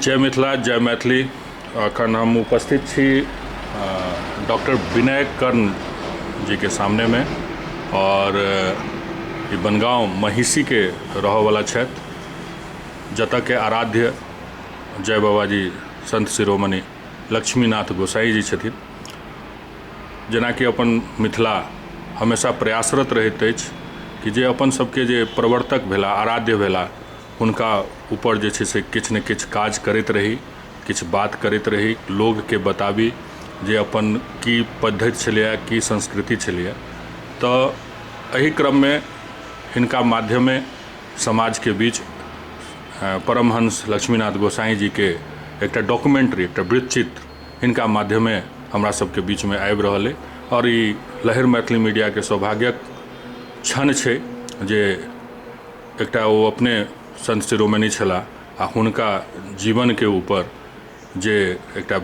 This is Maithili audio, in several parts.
जय मिथिला जय मैथिली। अखन हम उपस्थित छी डॉक्टर विनय कर्ण जीके सामनेमे आओर ई बनगाँव महिषीके रहऽवला छथि, जतऽके आराध्य जय बाबाजी संत शिरोमणि लक्ष्मीनाथ गोसाई जी छथिन। जेनाकि अपन मिथिला हमेशा प्रयासरत रहैत अछि कि जे अपन सबके जे प्रवर्तक भेला, आराध्य भेला, हुनका ऊपर जे छै से किछु ने किछु काज करैत रही, किछु बात करैत रही, लोगके बताबी जे अपन की पद्धति छलैए, की संस्कृति छलैए। तऽ एहि क्रममे हिनका माध्यमे समाजके बीच परमहंस लक्ष्मीनाथ गोसाई जीके एकटा डॉक्यूमेंट्री, एकटा वृत्तचित्र हिनका माध्यमे हमरा सबके बीचमे आबि रहल अइ। आओर ई लहरि मैथिली मीडियाके सौभाग्यक क्षण छै जे एकटा ओ अपने संत शिरोमणि छलाह आ हुनका जीवनके ऊपर जे एकटा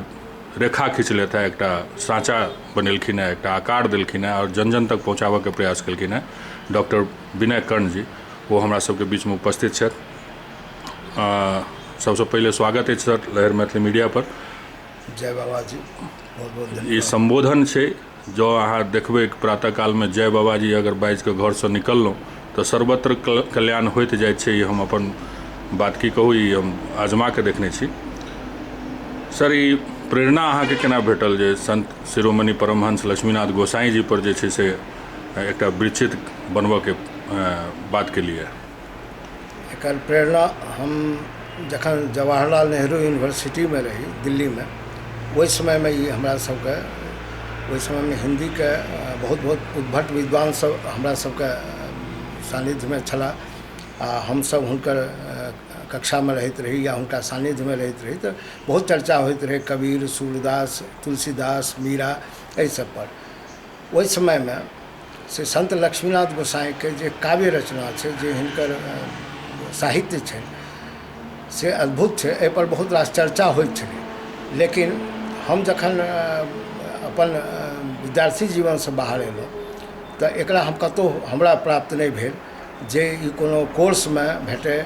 रेखा खिंचलथि हेँ, एकटा साँचा बनेलखिन हेँ, एकटा आकार देलखिन हेँ आओर जन जन तक पहुँचाबयके प्रयास केलखिन हेँ डॉक्टर विनय कर्ण जी, ओ हमरा सबके बीचमे उपस्थित छथि। सबसँ पहिले स्वागत अछि सर लहरि मैथिली मीडिया पर। जय बाबाजी, बहुत बहुत धन्यवाद। ई सम्बोधन छै, जँ अहाँ देखबै प्रातः कालमे जय बाबाजी अगर बाजिकऽ घरसँ निकललहुँ तऽ सर्वत्र कल्याण होइत जाइ छै। ई हम अपन बात की कहू, ई हम आजमा कऽ देखने छी। सर, ई प्रेरणा अहाँके केना भेटल जे संत शिरोमणि परमहंस लक्ष्मीनाथ गोसाई जी पर जे छै से एकटा वृत्तचित्र बनबऽके बात केलियै? एकर प्रेरणा हम जखन जवाहरलाल नेहरू यूनिवर्सिटीमे रही दिल्लीमे, ओहि समयमे ई हमरा सबके ओहि समयमे हिन्दीके बहुत बहुत उद्भट विद्वान सब हमरा सबके सान्निध्यमे छलाह आ हमसब हुनकर कक्षामे रहैत रही या हुनका सान्निध्यमे रहैत रही, तऽ बहुत चर्चा होइत रहै कबीर, सूरदास, तुलसीदास, मीरा, एहि सबपर। ओहि समयमे से संत लक्ष्मीनाथ गोसाईके जे काव्य रचना छै, जे हिनकर साहित्य छै, से अद्भुत छै। एहिपर बहुत रास चर्चा होइत छलै। लेकिन हम जखन अपन विद्यार्थी जीवनसँ बाहर एलहुँ तऽ एकरा हम कतहु हमरा प्राप्त नहि भेल जे ई कोनो कोर्समे भेटय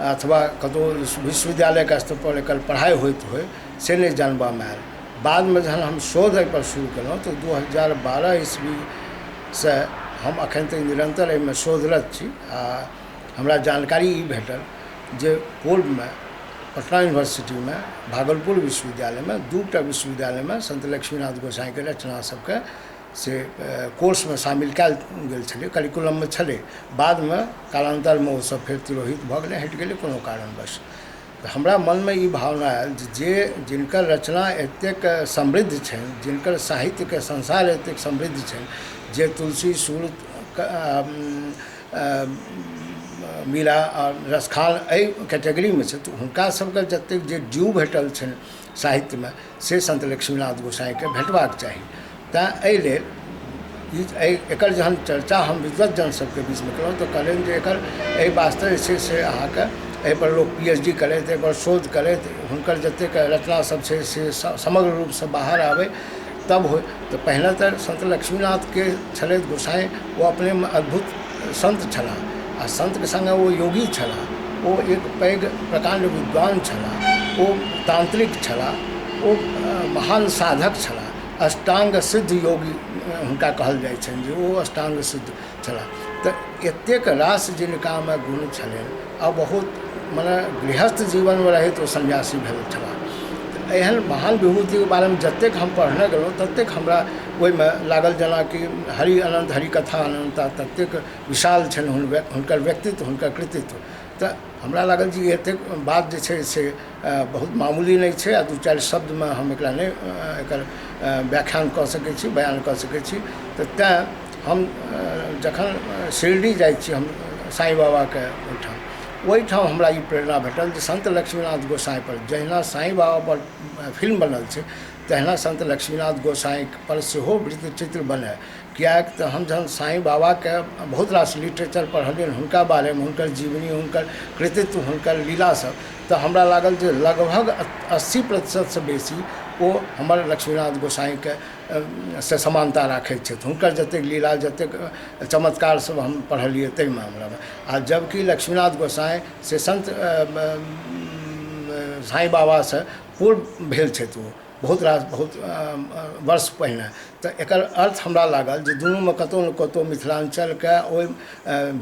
अथवा कतहु विश्वविद्यालयके स्तरपर एकर पढ़ाइ होइत होइ, से नहि जानबामे आयल। बादमे जहन हम शोध एहिपर शुरू केलहुँ तऽ 2012 ईस्वीसँ हम एखन तक निरन्तर एहिमे शोधरत छी। आ हमरा जानकारी ई भेटल जे पूर्वमे पटना यूनिवर्सिटीमे, भागलपुर विश्वविद्यालयमे, दूटा विश्वविद्यालयमे संत लक्ष्मीनाथ गोसाईके रचना सबके से कोर्समे शामिल कयल गेल छलै, करिकुलममे छलै। बादमे कालान्तरमे ओसब फेर तिरोहित भऽ गेलै, हटि गेलै कोनो कारणवश। तऽ हमरा मनमे ई भावना आयल जे जिनकर रचना एतेक समृद्ध छनि, जिनकर साहित्यके संसार एतेक समृद्ध छनि, जे तुलसी, सूर, मीरा आ रसखान एहि कैटेगरीमे छथि, हुनका सबके जतेक जे ड्यू भेटल छनि साहित्यमे से संत लक्ष्मीनाथ गोसाईके भेटबाक चाही। तैँ एहि लेल ई एकर जहन चर्चा हम विद्वतजन सबके बीचमे केलहुँ तऽ कहलनि जे एकर एहि वास्ते जे छै से अहाँके एहिपर लोक पी एच डी करथि, एहिपर शोध करथि, हुनकर जतेक रचना सब छै से समग्र रूपसँ बाहर आबै तब होइ। तऽ पहिने तऽ संत लक्ष्मीनाथके छलथि गोसाई, ओ अपनेमे अद्भुत संत छलाह आ संतके सङ्गे ओ योगी छलाह, ओ एक पैघ प्रकाण्ड विद्वान छलाह, ओ तांत्रिक छलाह, ओ महान साधक छलाह, अष्टांग सिद्ध योगी हुनका कहल जाइ छनि जे ओ अष्टांग सिद्ध छलाह। तऽ एतेक रास जिनकामे गुण छलनि आ बहुत मने गृहस्थ जीवनमे रहैत ओ सन्यासी भेल छलाह, तऽ एहन महान विभूतिके बारेमे जतेक हम पढ़ने गेलहुँ ततेक हमरा ओहिमे लागल जेनाकि हरि अनन्त हरि कथा अनन्ता, ततेक विशाल छनि हुनकर व्यक्तित्व, हुनकर कृतित्व। तऽ हमरा लागल जे एतेक बात जे छै से बहुत मामूली नहि छै आ दू चारि शब्दमे हम एकरा नहि एकर व्याख्यान कऽ सकै छी, बयान कऽ सकै छी। तऽ तैँ हम जखन शिरडी जाइ छी हम साईं बाबाके ओहिठाम, ओहिठाम हमरा ई प्रेरणा भेटल जे संत लक्ष्मीनाथ गोसाईं पर जहिना साईं बाबापर फिल्म बनल छै तहिना संत लक्ष्मीनाथ गोसाईं पर सेहो वृत्तचित्र बनय। किएक तऽ हम जहन साईं बाबाके बहुत रास लिटरेचर पढ़लियनि हुनका बारेमे, हुनकर जीवनी, हुनकर कृतित्व, हुनकर लीलासभ, तऽ हमरा लागल जे लगभग 80%सँ बेसी ओ हमर लक्ष्मीनाथ गोसाईंके से समानता राखैत छथि। हुनकर जतेक लीला, जतेक चमत्कार सब हम पढ़लियै ताहिमे हमरा, आ जबकि लक्ष्मीनाथ गोसाईं से संत साईं बाबासँ पूर्व भेल छथि ओ बहुत रास बहुत वर्ष पहिने। तऽ एकर अर्थ हमरा लागल जे दुनूमे कतहु ने कतहु मिथिलाञ्चलके ओहि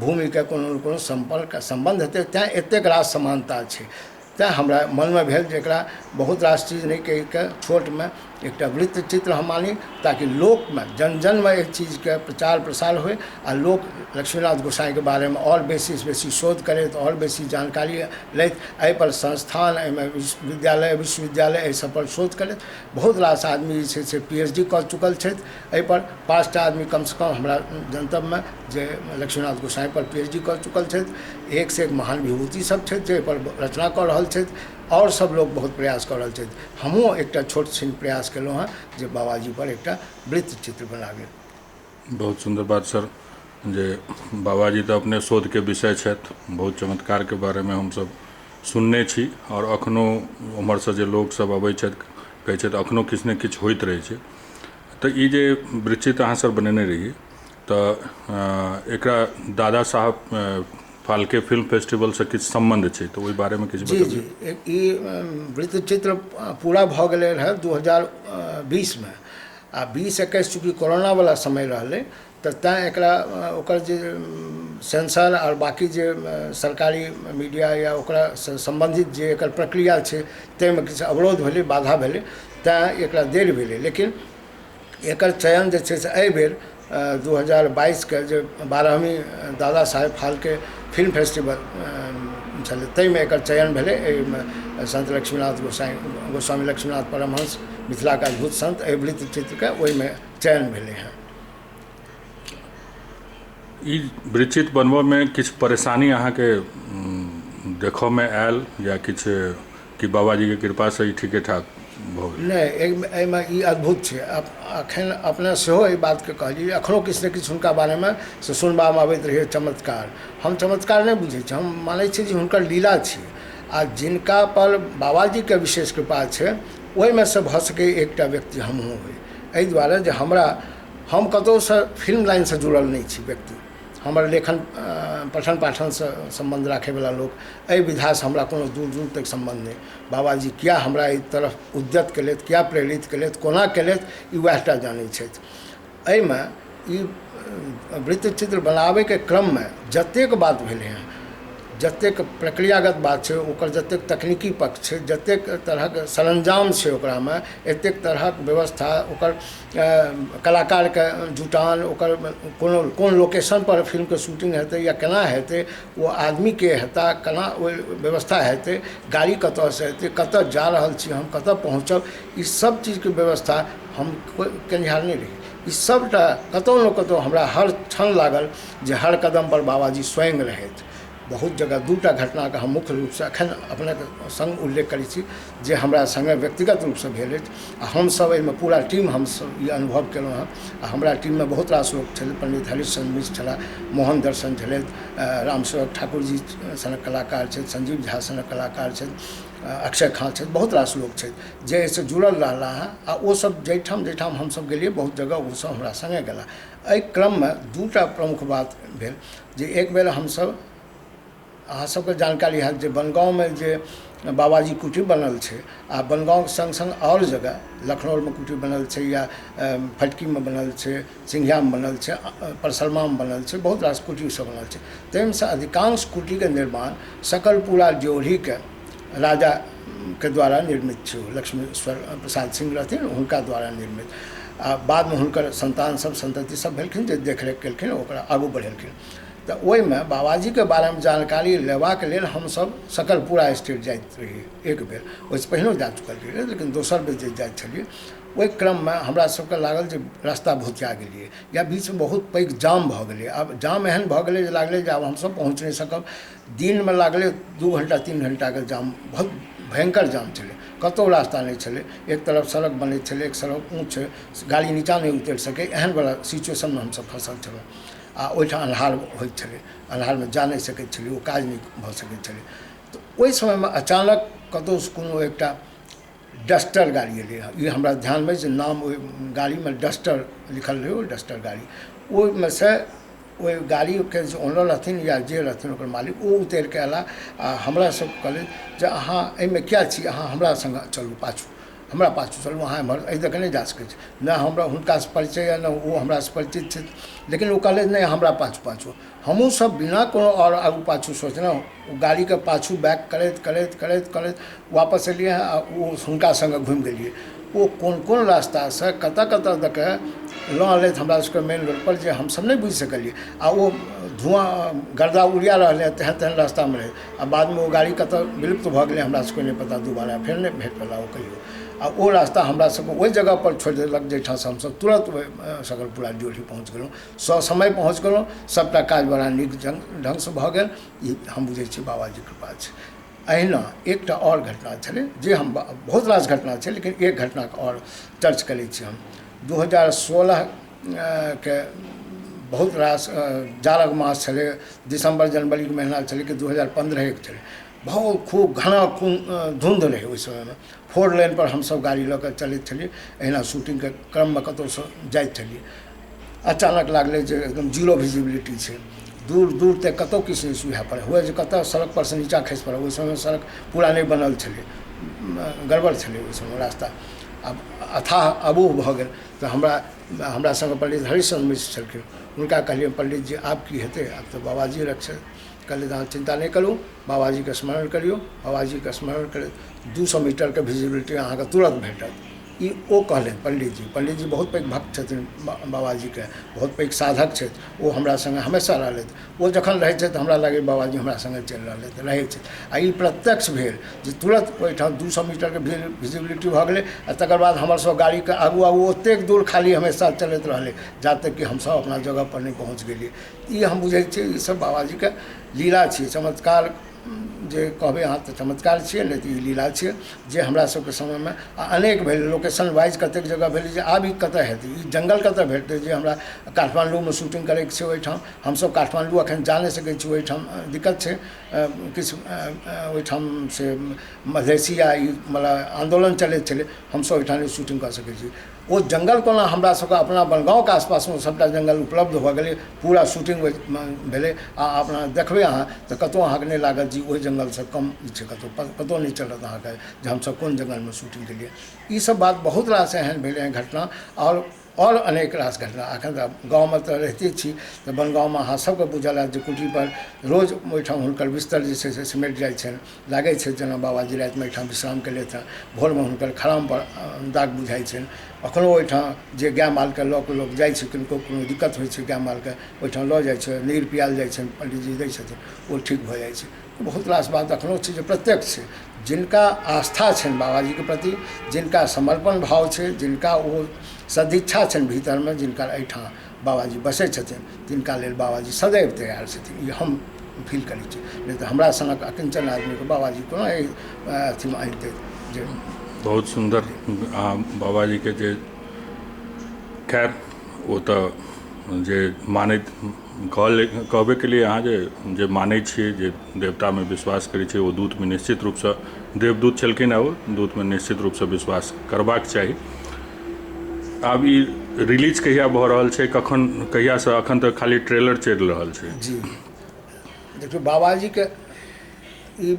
भूमिके कोनो ने कोनो सम्पर्क सम्बन्ध हेतै, तैँ एतेक रास समानता छै। तैँ हमरा मनमे भेल जे एकरा बहुत रास चीज नहि कहिके छोटमे एकटा वृत्त चित्र हम मानी, ताकि लोकमे जन जनमे एहि चीजके प्रचार प्रसार होइ आ लोक लक्ष्मीनाथ गोसाईके बारेमे आओर बेसीसँ बेसी शोध करैत आओर बेसी जानकारी लैत, एहिपर संस्थान, एहिमे विद्यालय विश्वविद्यालय एहि सबपर शोध करैत। बहुत रास आदमी जे छै से PhD कऽ चुकल छथि एहिपर। 5टा आदमी कमसँ कम हमरा जनतबमे जे लक्ष्मीनाथ गोसाईपर PhD कऽ चुकल छथि। एक से एक महान विभूति सब छथि जे एहिपर रचना कऽ रहल छथि आओर सब लोग बहुत प्रयास कऽ रहल छथि। हमहूँ एकटा छोट छिन प्रयास केलहुँ हँ जे बाबाजी पर एकटा वृत्त चित्र बनाबी। बहुत सुन्दर बात सर, जे बाबाजी तऽ अपने शोधके विषय छथि, बहुत चमत्कारके बारेमे हमसब सुनने छी आओर अखनो उम्हरसँ जे लोकसब अबै छथि कहै छथि अखनो किछु ने किछु होइत रहै छै। तऽ ई जे वृत्तचित्र अहाँ सब बनेने रहियै तऽ एकरा दादा साहब फाल्के फिल्म फेस्टिवलसँ किछु सम्बन्ध छै, तऽ ओहि बारेमे किछु जी जी, ई वृत्तचित्र पूरा भऽ गेलै रहए 2020मे आ 2021 चूँकि कोरोनावला समय रहलै तऽ तैँ एकरा ओकर जे सेंसर आओर बाँकी जे सरकारी मीडिया या ओकरासँ सम्बन्धित जे एकर प्रक्रिया छै ताहिमे किछु अवरोध भेलै, बाधा भेलै, तैँ एकरा देर भेलै। लेकिन एकर चयन जे छै से एहिबेर 2022के जे 12वीं दादा साहेब फाल्के फिल्म फेस्टिवल छलै ताहिमे एकर चयन भेलै। एहिमे संत लक्ष्मीनाथ गोसाई गोस्वामी लक्ष्मीनाथ परमहंस मिथिलाके अद्भुत संत, एहि वृत्त चित्रके ओहिमे चयन भेलै हँ। ई वृत्तचित्र बनबऽमे किछु परेशानी अहाँके देखऽमे आयल या किछु कि बाबाजीके कृपासँ ई ठीके ठाक भऽ गेल? नहि, एहिमे ई अद्भुत छै। अखन अपने सेहो एहि बातके कहलियै, एखनो किछु ने किछु हुनका बारेमे से सुनबामे अबैत रहैए चमत्कार। हम चमत्कार नहि बुझै छी, हम मानै छी जे हुनकर लीला छी आ जिनका पर बाबाजीके विशेष कृपा छै ओहिमे से भऽ सकै एकटा व्यक्ति हमहूँ होइ। एहि दुआरे जे हम कतहुसँ फिल्म लाइनसँ जुड़ल नहि छी व्यक्ति, हमर लेखन पठन पाठनसँ सम्बन्ध राखैवला लोक, एहि विधासँ हमरा कोनो दूर दूर तक सम्बन्ध नहि। बाबाजी किया हमरा एहि तरफ उद्यत केलथि, किया प्रेरित केलथि, कोना केलथि, ई वएहटा जानै छथि। एहिमे ई वृत्तचित्र बनाबैके क्रममे जतेक बात भेलै हँ, जतेक प्रक्रियागत बात छै, ओकर जतेक तकनीकी पक्ष छै, जतेक तरहक सरंजाम छै ओकरामे, एतेक तरहक व्यवस्था, ओकर कलाकारके जुटान, ओकर कोनो कोन लोकेशन पर फिल्मके शूटिंग हेतै या केना हेतै, ओ आदमीके हेता, केना ओहि व्यवस्था हेतै, गाड़ी कतऽसँ हेतै, कतऽ जा रहल छी हम, कतऽ पहुँचब, ई सब चीजके व्यवस्था हम केनिहार नहि रही। ई सबटा कतहु ने कतहु हमरा हर क्षण लागल जे हर कदम पर बाबाजी स्वयं रहथि। बहुत जगह दूटा घटनाके हम मुख्य रूपसँ एखन अपनेके सङ्ग उल्लेख करै छी जे हमरा सङ्गे व्यक्तिगत रूपसँ भेल अछि आ हमसब एहिमे पूरा टीम हमसब ई अनुभव केलहुँ हँ। आ हमरा टीममे बहुत रास लोक छलै, पंडित हरिश्चंद्र मिश्र छलाह, मोहन दर्शन छलथि, रामसेवक ठाकुर जी सनक कलाकार छथि, संजीव झा सनक कलाकार छथि, अक्षय खान छथि, बहुत रास लोक छथि जे एहिसँ जुड़ल रहला हँ आ ओसब जाहिठाम जाहिठाम हमसब गेलियै बहुत जगह ओसब हमरा सङ्गे गेला। एहि क्रममे दूटा प्रमुख बात भेल जे एक बेर हमसब, अहाँ सबके जानकारी हैत जे बनगाँवमे जे बाबाजी कुटी बनल छै आ बनगाँवके सङ्ग सङ्ग आओर जगह लखनौरमे कुटी बनल छै या फटकीमे बनल छै, सिंघियामे बनल छै, परसरमामे बनल छै, बहुत रास कुटी सब बनल छै। ताहिमेसँ अधिकांश कुटीके निर्माण सकलपुरा ड्योढ़ीके राजाके द्वारा निर्मित छै। लक्ष्मीश्वर प्रसाद सिंह रहथिन, हुनका द्वारा निर्मित आ बादमे हुनकर संतान सब संतति सब भेलखिन जे देखरेख केलखिन, ओकरा आगू बढ़ेलखिन। तऽ ओहिमे बाबाजीके बारेमे जानकारी लेबाक लेल हमसब सकलपुरा स्टेट जाइत रहियै एक बेर, ओहिसँ पहिनो जा चुकल रहियै लेकिन दोसर बेर जे जाइत छलियै ओहि क्रममे हमरा सबके लागल जे रास्ता भुतिया गेलियै या बीचमे बहुत पैघ जाम भऽ गेलै। आब जाम एहन भऽ गेलै जे लागलै जे आब हमसब पहुँच नहि सकब। दिनमे लागलै 2 घंटा 3 घंटाके जाम, बहुत भयंकर जाम छलै, कतहु रास्ता नहि छलै, एक तरफ सड़क बनैत छलै, एक सड़क ऊँच छै, गाड़ी नीचाँ नहि उतरि सकै, एहनवला सिचुएशनमे हमसब फँसल छलहुँ। आ ओहिठाम अन्हार होइत छलै, अन्हारमे जा नहि सकैत छलियै, ओ काज नहि भऽ सकैत छलै। तऽ ओहि समयमे अचानक कतहुसँ कोनो एकटा डस्टर गाड़ी एलै हँ, ई हमरा ध्यानमे जे नाम ओहि गाड़ीमे डस्टर लिखल रहै, ओ डस्टर गाड़ी, ओहिमे से ओहि गाड़ीके जे ओनर रहथिन या जे रहथिन ओकर मालिक, ओ उतरिके अयला आ हमरा सबके कहलथि जे अहाँ एहिमे किया छी, अहाँ हमरा सङ्गे चलू, पाछू हमरा पाछू चलू, अहाँ एम्हर एहि दऽके नहि जा सकै छी। नहि हमरा हुनकासँ परिचय यऽ, नहि ओ हमरासँ परिचित छथि, लेकिन ओ कहलथि नहि हमरा पाछू पाछू। हमहूँ सब बिना कोनो आओर आगू पाछू सोचलहुँ ओ गाड़ीके पाछू बैक करैत करैत करैत करैत वापस एलियै हँ आ ओ हुनका सङ्गे घुमि गेलियै। ओ कोन कोन रास्तासँ कतऽ कतऽ दऽ कऽ लऽ अनलथि हमरा सबके मेन रोडपर, जे हमसब नहि बुझि सकलियै। आ ओ धुआँ गर्दा उड़िया रहलै तेहन तेहन रास्तामे रहै। आ बादमे ओ गाड़ी कतऽ विलुप्त भऽ गेलै हमरा सबके नहि पता, दोबारा फेर नहि भेट पेला ओ कहियो। आ ओ रास्ता हमरा सबके ओहि जगहपर छोड़ि देलक जाहिठामसँ हमसब तुरन्त सकरपुरा ड्योढ़ी पहुँच गेलहुँ, ससमय पहुँच गेलहुँ। सबटा काज बड़ा नीक ढङ्गसँ भऽ गेल। ई हम बुझै छी बाबाजीके कृपा छै। अहिना एकटा आओर घटना छलै जे हम बहुत रास घटना छै, लेकिन एक घटनाके आओर चर्च करै छी हम। 2016 के बहुत रास जाड़क मास छलै, दिसम्बर जनवरीके महीना छलै कि 2015 छलै। बहुत खूब घना धुंध रहै ओहि समयमे। 4 लेन पर हमसब गाड़ी लऽ कऽ चलैत छलियै, अहिना शूटिंगके क्रममे कतहुसँ जाइत छलियै। अचानक लागलै जे एकदम जीरो विजिबिलिटी छै, दूर दूर तक कतहु किछु नहि सुझाए पड़ै, हुए जे कतऽ सड़क परसँ नीचाँ खसि पड़ै। ओहि समयमे सड़क पूरा नहि बनल छलै, गड़बड़ छलै ओहि समय रास्ता। आब अथाह अबूह भऽ गेल। तऽ हमरा हमरा सङ्गे पंडित हरिश्चंद्र मिश्र छलखिन, हुनका कहलियै पंडित जी आब की हेतै, आब तऽ बाबाजी रक्षा। कहलियै अहाँ चिन्ता नहि करू, बाबाजीके स्मरण करियौ। बाबाजीके स्मरण करैत 200 मीटरके विजिबिलिटी अहाँके तुरन्त भेटत। ई ओ कहलनि पंडितजी। पंडितजी बहुत पैघ भक्त छथिन बाबाजीके, बहुत पैघ साधक छथि। ओ हमरा सङ्गे हमेशा रहलथि। ओ जखन रहै छथि हमरा लागै बाबाजी हमरा सङ्गे चलि रहलथि, रहै छथि। आ ई प्रत्यक्ष भेल जे तुरन्त ओहिठाम 200 मीटरके विजिबिलिटी भऽ गेलै। आ तकर बाद हमर सब गाड़ीके आगू आगू ओतेक दूर खाली हमेशा चलैत रहलै जा तक कि हमसब अपना जगहपर नहि पहुँच गेलियै। ई हम बुझै छियै ई सब बाबाजीके लीला छियै, चमत्कार जे कहबै अहाँ तऽ चमत्कार छियै, नहि तऽ ई लीला छियै जे हमरा सबके समयमे आ अनेक भेल। लोकेशन वाइज कतेक जगह भेलै जे आब ई कतऽ हेतै, ई जङ्गल कतऽ भेटतै जे हमरा काठमाण्डूमे शूटिंग करैके छै। ओहिठाम हमसब काठमाण्डू एखन जा नहि सकै छी, ओहिठाम दिक्कत छै किछु, ओहिठाम से मधेसिया ई मतलब आन्दोलन चलैत छलै, हमसब ओहिठाम नहि शूटिंग कऽ सकै छी। ओ जङ्गल कोना हमरा सबके अपना बनगाँवके आसपासमे सबटा जङ्गल उपलब्ध भऽ गेलै, पूरा शूटिंग भेलै। आ अपना देखबै अहाँ तऽ कतहु अहाँके नहि लागत जे ओहि जङ्गलसँ कम छै, कतहु पतो नहि चलत अहाँके जे हमसब कोन जङ्गलमे शूटिंग केलियै। ई सब बात बहुत रास एहन भेलै हँ घटना, आओर अनेक रास घटना। एखन तऽ गाँवमे तऽ रहिते छी, तऽ बनगाँवमे अहाँ सबके बुझल हैत जे कुटीपर रोज ओहिठाम हुनकर बिस्तर जे छै से सिमटि जाइ छनि, लागै छै जेना बाबाजी रातिमे एहिठाम विश्राम केलथि हँ। भोरमे हुनकर खरामपर दाग बुझाइ छनि। एखनो ओहिठाम जे गाय मालके लऽ कऽ लोक जाइ छै, किनको कोनो दिक्कत होइ छै गाय मालके, ओहिठाम लऽ जाइ छै, नीर पियाल जाइ छनि, पंडीजी दै छथिन, ओ ठीक भऽ जाइ छै। बहुत रास बात एखनो छै जे प्रत्यक्ष छै। जिनका आस्था छनि बाबाजीके प्रति, जिनका समर्पण भाव छै, जिनका ओ सदिच्छा छनि भीतरमे, जिनका एहिठाम बाबाजी बसै छथिन, तिनका लेल बाबाजी सदैव तैयार छथिन। ई हम फील करै छी, नहि तऽ हमरा सनक अकिंचन आदमीके बाबाजी कोना एहि अथीमे अनितै। जे बहुत सुन्दर अहाँ बाबाजीके जे खैर ओ तऽ जे मानैत कहबे केलियै अहाँ जे जे मानै छियै, जे देवतामे विश्वास करै छियै, ओ दूतमे निश्चित रूपसँ देवदूत छलखिन, ओ दूतमे निश्चित रूपसँ विश्वास करबाक चाही। आब ई रिलीज कहिया भऽ रहल छै, कखन, कहियासँ? एखन तऽ खाली ट्रेलर चलि रहल छै। जी देखियौ, बाबाजीके ई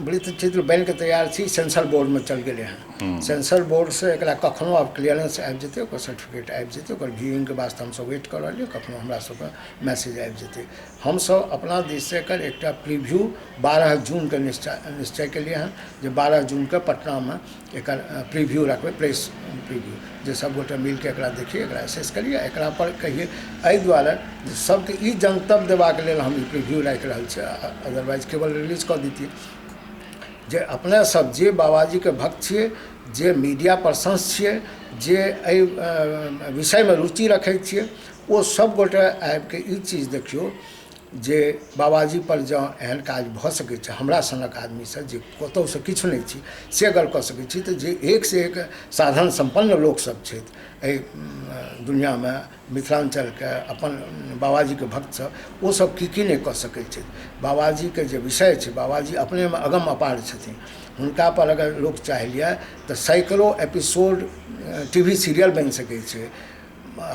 वृत्तचित्र बनिके तैयार छी, सेंसर बोर्डमे चलि गेलै हँ। सेंसर बोर्डसँ एकरा कखनो आब क्लियरेंस आबि जेतै, ओकर सर्टिफिकेट आबि जेतै। ओकर व्यूइंगके वास्ते हमसब वेट कऽ रहलियै, कखनो हमरा सबके मैसेज आबि जेतै। हमसब अपना दिससँ एकर एकटा प्रीव्यू 12 जूनके निश्चय केलियै हँ जे 12 जूनके पटनामे एकर प्रीव्यू रखबै, प्रेस प्रीव्यू, जे सबगोटे मिलके एकरा देखिए, एकरा एसेस करिए, एकरा पर कहिए। एहि दुआरे जे सबके ई जनतब देबाक लेल हम ई प्रीव्यू राखि रहल छी, अदरवाइज केवल रिलीज कऽ दैतियै। जे अपने सब जे बाबाजीके भक्त छियै, जे मीडिया पर्सन्स छियै, जे एहि विषयमे रुचि रखै छियै, ओ सब गोटे आबिके ई चीज देखियौ जे बाबाजी पर जँ एहन काज भऽ सकै छै, हमरा सनक आदमीसँ जे कतहुसँ किछु नहि छी से अगर कऽ सकै छी, तऽ जे एकसँ एक साधन सम्पन्न लोकसब छथि एहि दुनिआँमे, मिथिलाञ्चलके अपन बाबाजीके भक्तसब, ओ सब की की नहि कऽ सकै छथि। बाबाजीके जे विषय छै, बाबाजी अपनेमे अगम अपार छथिन। हुनका पर अगर लोक चाहि लिअ तऽ सैकड़ो एपिसोड टीवी सीरियल बनि सकै छै,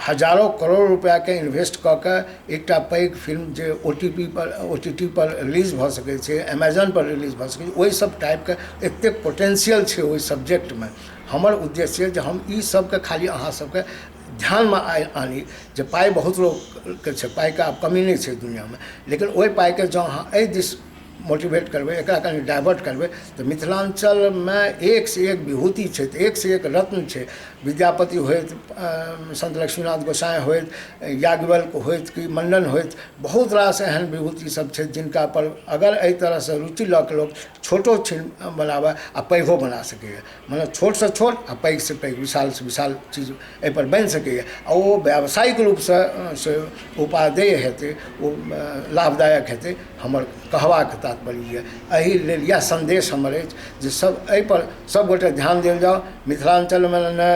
हजारो करोड़ रुपैआके इन्वेस्ट कऽ कऽ एकटा पैघ फिल्म जे ओ टी पी पर ओ टी टी पर रिलीज भऽ सकै छै, एमेजनपर रिलीज भऽ सकै छै, ओहि सब टाइपके एतेक पोटेंशियल छै ओहि सब्जेक्टमे। हमर उद्देश्य जे हम ई सबके खाली अहाँ सबके ध्यानमे आनी जे पाइ बहुत लोकके छै, पाइके आब कमी नहि छै दुनिआँमे, लेकिन ओहि पाइके जँ अहाँ एहि दिस मोटिवेट करबै, एकरा कनि डाइवर्ट करबै तऽ मिथिलाञ्चलमे एकसँ एक विभूति छथि, एकसँ एक रत्न छै। विद्यापति होथि, सन्त लक्ष्मीनाथ गोसाइ होथि, याज्ञवल्क्य होथि कि मण्डन होथि, बहुत रास एहन विभूति सब छथि जिनका पर अगर एहि तरहसँ रुचि लऽ कऽ लोक छोटो छिन बनाबै आ पैघो बना सकैए, मतलब छोटसँ छोट आ पैघसँ पैघ, विशालसँ विशाल चीज एहिपर बनि सकैए आ ओ व्यावसायिक रूपसँ से उपादेय हेतै, ओ लाभदायक हेतै। हमर कहबाक तात्पर्य यऽ, एहि लेल इएह सन्देश हमर अछि जे सब एहिपर सबगोटे ध्यान देल जाउ। मिथिलाञ्चलमे ने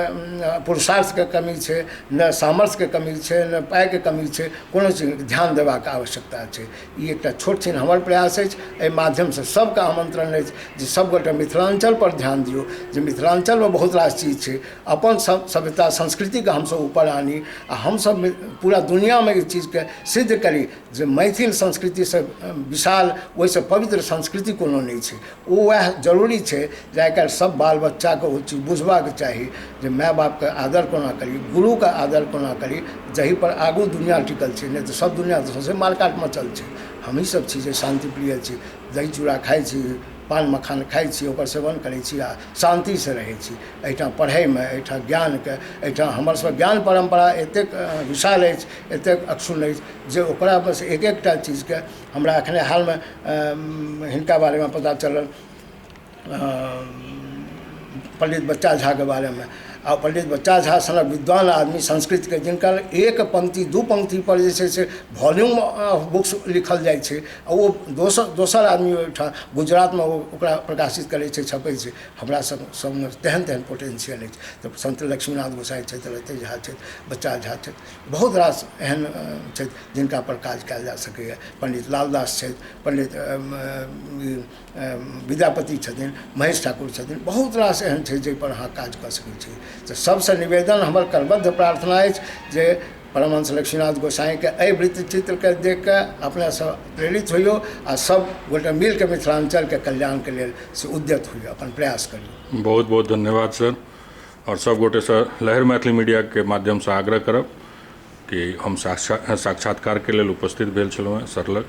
पुरुषार्थके कमी छै, ने सामर्थ्यके कमी छै, ने पाइके कमी छै, कोनो चीजके ध्यान देबाक आवश्यकता छै। ई एकटा छोट छिन हमर प्रयास अछि। एहि माध्यमसँ सबके आमन्त्रण अछि जे सबगोटे मिथिलाञ्चलपर ध्यान दियौ, जे मिथिलाञ्चलमे बहुत रास चीज छै। अपन सब सभ्यता संस्कृतिके हमसब ऊपर आनी आ हमसब पूरा दुनिआँमे ई चीजके सिद्ध करी जे मैथिल संस्कृतिसँ विशाल, ओहिसँ पवित्र संस्कृति कोनो नहि छै। ओ वएह जरूरी छै जे आइ काल्हि सब बाल बच्चाके ओ चीज बुझबाक चाही जे माय बापके आदर कोना करी, गुरुके आदर कोना करी, जाहिपर आगू दुनिआ टिकल छै। नहि तऽ सब दुनिआ तऽ सौँसे मारकाट मचल छै। हमहीँ सब छी जे शान्तिप्रिय छी, दही चूड़ा खाइ छी, पान मखान खाइ छी, ओकर सेवन करै छी आ शान्तिसँ रहै छी। एहिठाम पढ़ैमे, एहिठाम ज्ञानके, एहिठाम हमर सबके ज्ञान परम्परा एतेक विशाल अछि, एतेक अक्षुण्ण अछि जे ओकरा बस एक एकटा चीजके हमरा एखने हालमे हिनका बारेमे पता चलल, पंडित बच्चा झाके बारेमे। आ पंडित बच्चा झा सनक विद्वान आदमी संस्कृतके, जिनकर एक पंक्ति दू पंक्तिपर जे छै से वॉल्यूम ऑफ बुक्स लिखल जाइ छै, आ ओ दोसर आदमी ओहिठाम गुजरातमे ओ ओकरा प्रकाशित करै छै, छपै छै। हमरा सब सबमे तेहन तेहन पोटेंशियल अछि। तऽ सन्त लक्ष्मीनाथ गोसाइ छथि, रतन झा छथि, बच्चा झा छथि, बहुत रास एहन छथि जिनका पर काज कयल जा सकैए। पंडित लालदास छथि, पंडित विद्यापति छथिन, महेश ठाकुर छथिन, बहुत रास एहन छै जाहिपर अहाँ काज कऽ सकै छी। तऽ सबसँ निवेदन हमर करबद्ध प्रार्थना अछि जे परमहंस लक्ष्मीनाथ गोसाइके एहि वृत्तचित्रके देखिकऽ अपनेसँ प्रेरित होइयौ आ सब गोटे मिलके मिथिलाञ्चलके कल्याणके लेल से उद्यत होइयौ, अपन प्रयास करियौ। बहुत बहुत धन्यवाद सर। आओर सब गोटेसँ लहरि मैथिली मीडियाके माध्यमसँ आग्रह करब कि हम साक्षात्कारके लेल उपस्थित भेल छलहुँ हेँ सर लग,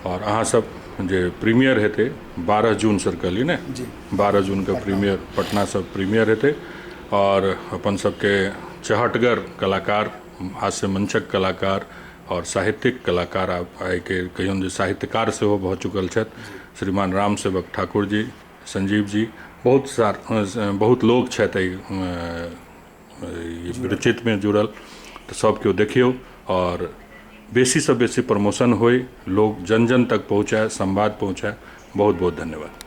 आओर अहाँसभ जे प्रीमियर हेतै 12 जून सर कहलियै ने? जी। 12 जूनके प्रीमियर पटनासँ प्रीमियर हेतै आओर अपन सबके चहटगर कलाकार, हास्य मंचक कलाकार आओर साहित्यिक कलाकार, आइके कहियौन जे साहित्यकार सेहो भऽ चुकल छथि, श्रीमान राम सेवक ठाकुर जी, संजीव जी, बहुत लोग छथि एहि वृत्तचित्रमे जुड़ल। तऽ सब केओ देखियौ आओर बेसीसँ बेसी प्रमोशन होइ, लोग जन जन तक पहुँचाए, संवाद पहुँचाए। बहुत बहुत धन्यवाद।